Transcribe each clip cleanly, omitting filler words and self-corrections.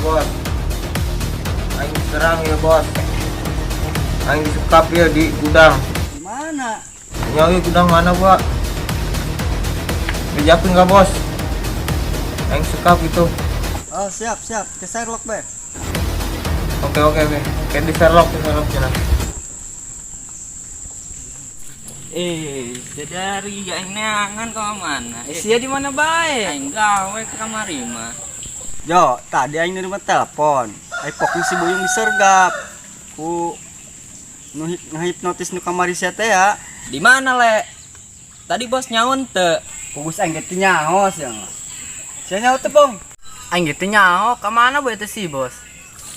Bos. Aing diserang ya, Bos. Aing disekap ya di gudang. Di mana? Nyawa gudang mana, Pak? Dijapin nggak, Bos? Aing sekap gitu. Oh, siap, siap. Ke Sherlock, be. Oke, oke, oke. Kayak di Sherlock, di Sherlock ya. Eh, dari aing neangan ka mana? Eh, Sia di mana bae? Aing gawe ke kamari mah. Jo, tadi aing nerima telepon. Ai pokna si Buyung disergap. Ku nu ngehipnotis nu kamari sia teh ya. Di mana, Le? Tadi bos nyaun teu? Pugus aing ge teu nyaho sia mah. Sia nyaho teu, Bong? Aing ge teu nyaho, ka mana bae teh si bos?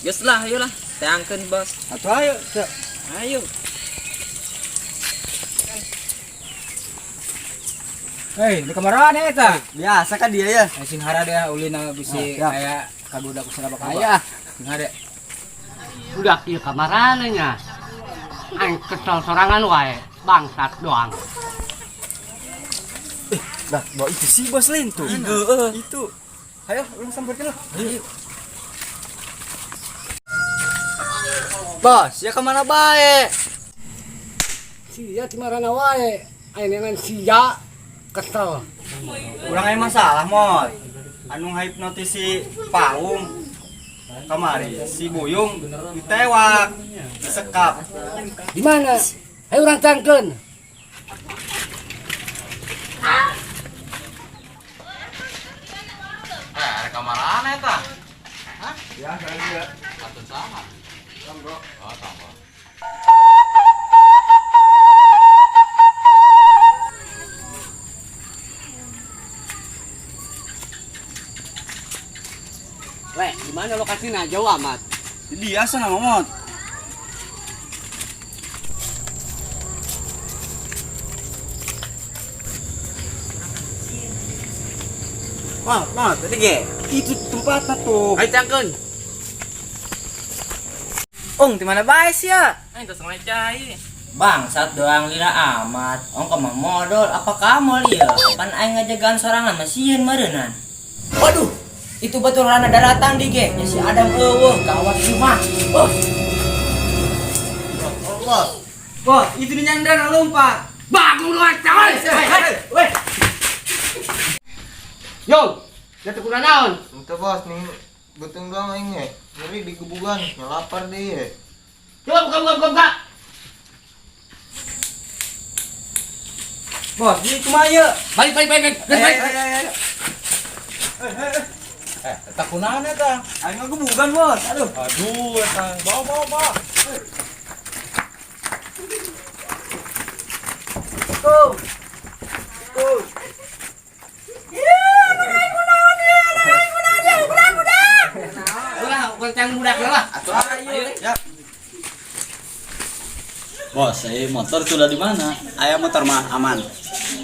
Geus lah, ayo lah. Teangkeun bos. Atuh ayo, sia. Ayo. Hei, di kamar mana eta? Biasa kan dia ya. Eh, sing hara deh ulina bisi Ah, siap. aya kagoda ku saraba kaba. Aya. Sing hare. Udah ieu kamarana nya. Aing kesel sorangan wae, bangsat doang. Lah, bawa itu si bos lain tuh. Heeh. Itu. Ayo, urang samperkeun lah. Bos, ya kemana bae? Sia di marana wae, aing dengan sia kesel. Urang aya masalah, Mot. Anu ngahipnotis si Paung kamari, si Buyung ditewak, disekap. Di mana? Ayo urang tangkeun. Eh, kamarana eta? Ya, kalian juga. Katun saha? Oh, tonggo. Le, di mana lokasinya? Jauh amat. Dia sana, Momot. Mot, Mot, tadi ge. Itu tempatnya tuh. Ayo tangkeun. Ung, di mana bae sia? Aing tos ngelecai. Bangsat doang lila amat. Ong mah modal apa kamu lieu? Pan aing ngajagaan sorangan mah sieun meureunnan. Waduh, itu betul rana daratan di ge. Nya si Adam eueuh gawat rumah. Oh. Bos, bos, itu di nyandran lompat. Bangun lu coy. Weh. Yo, jatuh kuna naon? Itu, Bos, nih betung doang aing ya. Ngeri digebugan, ngelapar deh ya. Coba buka buka buka buka. Bos, di kumaha ieu? Balik balik balik balik. Balik. Ayo, ayo. Eh, eta kunaon eta? Aing ngagebugan, Bos. Aduh. Aduh, eta. Bawa bawa bawa. Go. Go. Ulah, kencang budak lah. Atuh ayo. Ya. Bos, saya motor sudah di mana? Aya motor mah aman.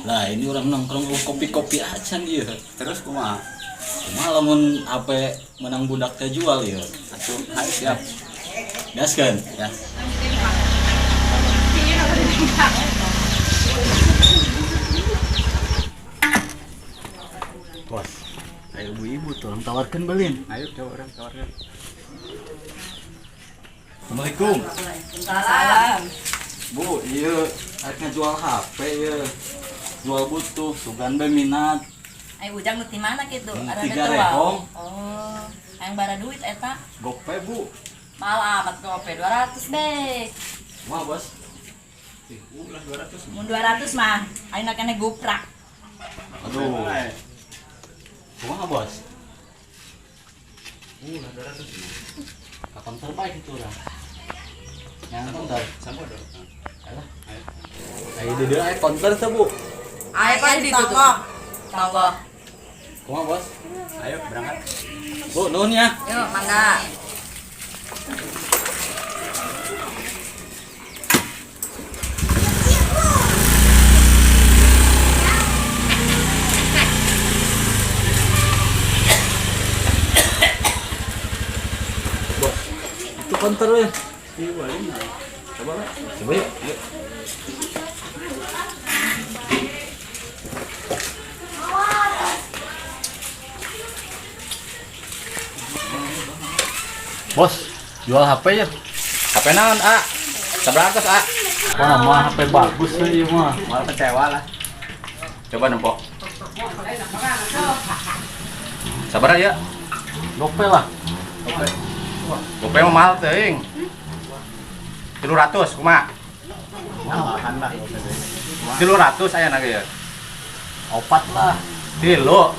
Lah, ini orang nongkrong kopi-kopi aja nih. Terus kumaha? Kumaha lamun HP menang budak teh jual ya. Atuh, ayo siap. Gas kan? Ya. Bos, ayo ibu-ibu tolong tawarkan belin. Ayo coba orang tawarkan. Assalamualaikum. Salam. Bu, iya, arek jual HP ya. Jual butuh, sugan be minat. Ayo ujang nu ti mana kitu? Hmm, Ada tiga teu, rehong. Oh, aing bara duit eta. Gope, Bu. Mahal amat gope 200 be. Wah, Bos. Ulah 200. Mun 200 mah aing nak kene guprak. Aduh. Kumaha, Bos? Ulah 200. Kapan terbaik itu orang? Yang konter. Sama dong. Alah. Ayo di dia ayo konter tuh, Bu. Ayo kan di tonggo. Tonggo. Kumaha, Bos? Ayo berangkat. Bu, nuhun ya. Yuk, mangga. Bos, itu konter ya. Coba, Pak. Coba yuk. Yuk. Bos, jual HP ya? HP naon, A? Sabaraha A? Wah, mah HP bagus sih ieu mah. Malah kecewa lah. Coba nempok. Sabar ya. Gope lah. Gope mah mahal teuing. 300 kumaha? Malahan lah. 300 aya na ge ya. Opat lah. Tilu.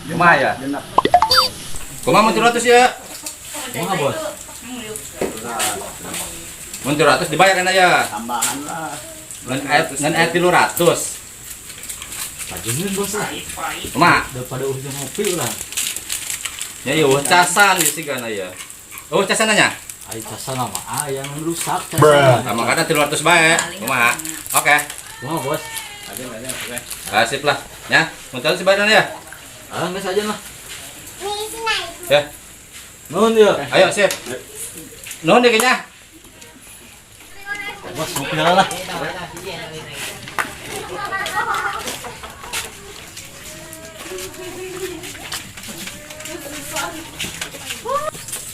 Kumaha ya? Genap. Kumaha mun 300 ya? Kumaha, Bos? Mun 300 dibayar kan ya? Tambahan lah. Ngan aya 300. Pajeungeun, Bos lah. Kumaha? Daripada urusan ngopi lah. Ya ieu casan ieu sigana ya. Oh, casan nya? Ai casan mah aya yang rusak casan. Nah, makanya 300 bae. Kumaha? Oke. Kumaha, Bos? Ah, sip lah. Ya, mun 300 dibayar ya. Ah, geus aja lah. Ya, Nuhun ya. ayo sip. Nuhun deh kayaknya. Bos, ngopi lah.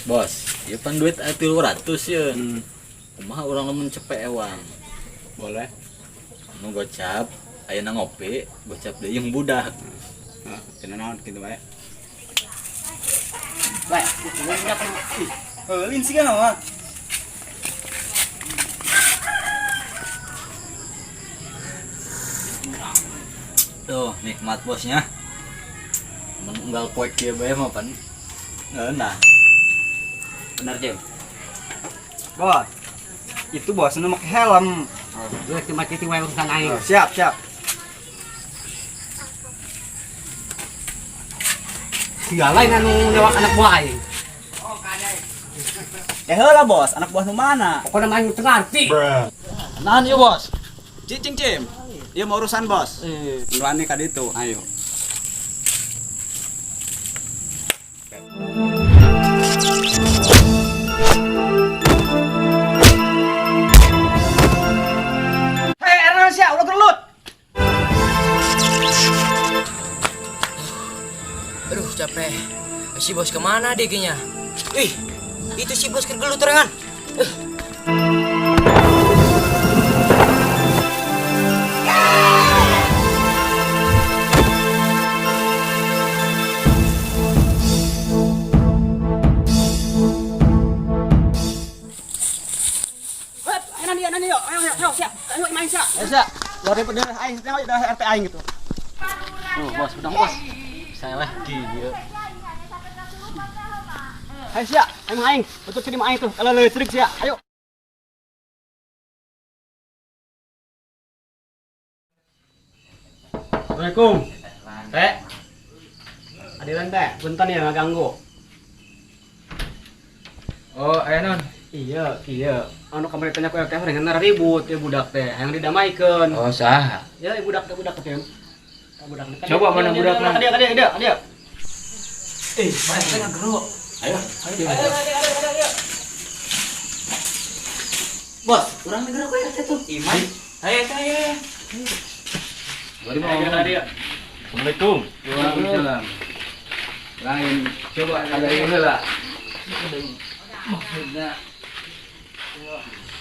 Bos, ieu pan duit aya 300 ya. Kumaha urang lamun cepet ewang. Boleh. Nu gocap, ayeuna ngopi, gocap deui jeung budak. Nah, kena naon kitu bae. Heulin sih kan mah. Tuh, nikmat bosnya. Mun unggal poek kieu bae mah pan. Ngeunah. Bener, Jim. Bos. Itu bos nu make helm. Geus cuma cicing wae urusan aing. Oh, siap, siap. Sia lain anu newak anak buah aing. Eh heula bos, anak buah nu mana? Pokona mah aing teu ngarti. Nahan ieu, Bos. Cicing, Cim. Ieu mau urusan bos. Duluan nih ka ditu, ayo. Hei, Indonesia, ulah gelut. Aduh, capek. Si bos kemana deh kayaknya? Ih, itu si bos kegelut orangan. Ayo, Sia. Luar daripada aing, tengok dah RT aing gitu. Tuh, Bos, udang, Bos. Saya leh kieu. Ayo, Sia, aing aing. Betul sini aing tuh. Kalau leutik Sia, ayo. Assalamualaikum. Teh. Adilan teh, punten ya ngaganggu. Oh, aya non. Iya, iya. Anu kamari tanya ku RT dengan ribut ya budak teh, yang didamaikeun. Oh, saha? Ya budak teh budak teh. Budak teh. Coba mana budakna? Dia dia dia dia. Eh, Pak RT ngageru. Ayo, ayo. Bos, urang negara ku RT tuh. Iman. Ayo, ayo. Dia dia. Assalamualaikum. Waalaikumsalam. Lain, coba ada ini lah. Maksudnya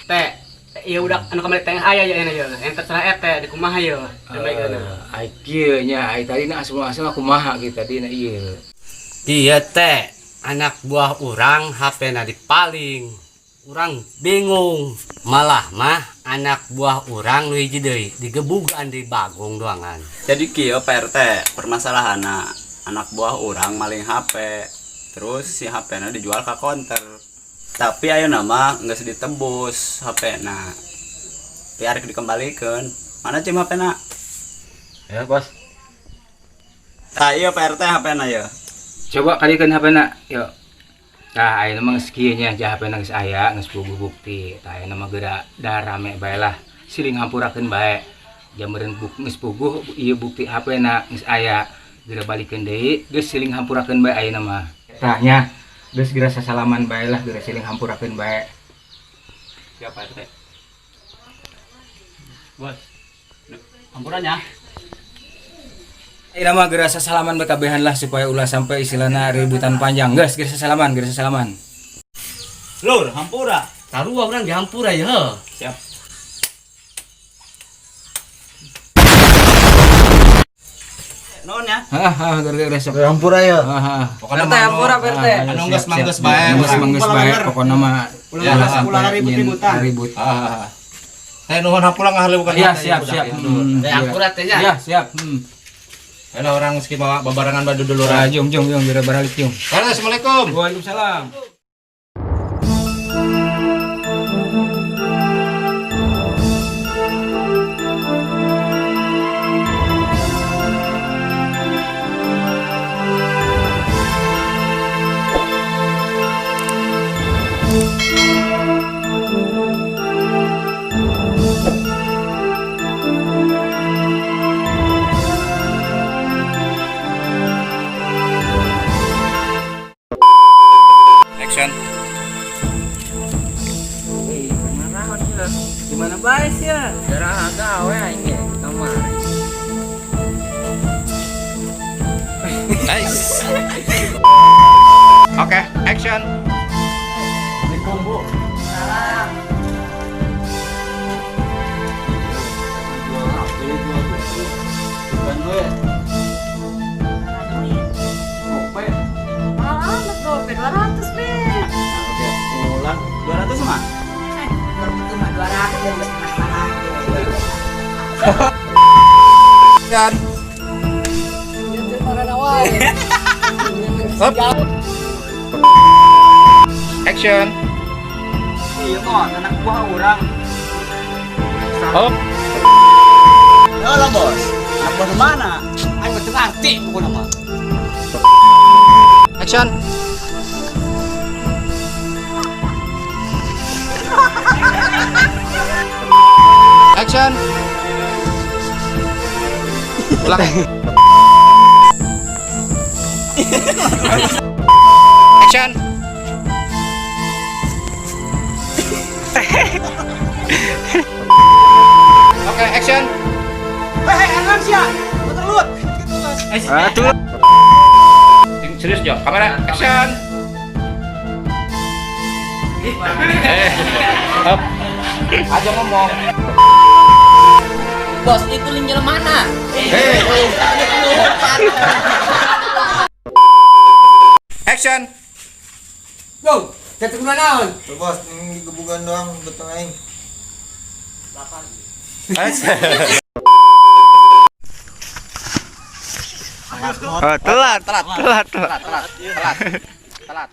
Teh, iya budak anu kamari teh aya ya ya. Yang terserah RT di kumaha ye. Damaikeun. Ai kieu nya, ai tadi na asal-asal kumaha kieu tadi na ieu. Iya teh, anak buah urang HP-na dipaling. Urang bingung. Malah mah anak buah urang nu hiji deui digebugan di bagong doangan. Jadi kieu Pak RT, permasalahanna anak buah urang maling HP. Terus si HP-na dijual ke konter. Tapi ayeuna mah geus ditebus HP-na. Biar dikembalikan. Mana cim HP-na? Ya, Bos. Tah iya Pak RT HP-na ya. Coba kalikeun HP-na, yuk. Tah ayeuna mah geus kieu nya, jah HP-na geus aya, geus puguh bukti. Tah ayeuna mah geura darame bae lah. Siling hampurakeun bae. Jameureun geus puguh ieu bukti HP-na geus aya. Geura balikeun deui, geus siling hampurakeun bae ayeuna mah. Tah nya, geus geura sasalaman bae lah, geura siling hampurakeun bae. Siap Pak RT. Bos. Ampurannya. Ayeuna mah geura sasalaman bae kabehan lah supaya ulah sampai istilahna ributan panjang. Geus geura sasalaman, geura sasalaman. Lur, hampura. Sarua urang di hampura ya heuh. Siap. Nuhun ya. Hah, gara-gara sok. Hampura ya. Hah. Pokoknya RT hampura Pak RT. Anu geus manggeus bae. Geus manggeus bae pokona mah Ulah ulah ribut-ributan. Ribut. Ah. Teh nuhun hampura ngahaleukan. Iya, siap, siap. Teh hampura teh nya. Iya, siap. Ayo orang meski bawa babarengan badu duluran. Ah, jom jom jom biar baralik jom. Halo, Assalamualaikum. Waalaikumsalam. Action. Di mana bae sih ya? Darah gawe aing ge kamari. Nice. Oke, action. Assalamualaikum, Bu. Salam. Jual HP, jual buku. Bukan gue. Gope. Mahal amat gope 200 be. Oke, pulang 200 mah. Itu mah 200 Dan Up. Action. Iya, mon, anak buah orang. Up. Ya lah, Bos. Anak buah mana? Aing mah teu ngarti pokona mah. Action. Action. Ulang. Action. Oke, action. Hei, anak sia. Terlut. Ah, serius Jo, kamera action. Up. Aja ngomong. Bos, itu linjel mana? Action. Go. Teh teu naon? Tuh, Bos, ini gebugan doang beteng aing. Oh, telat, telat, telat, telat, telat, telat, telat.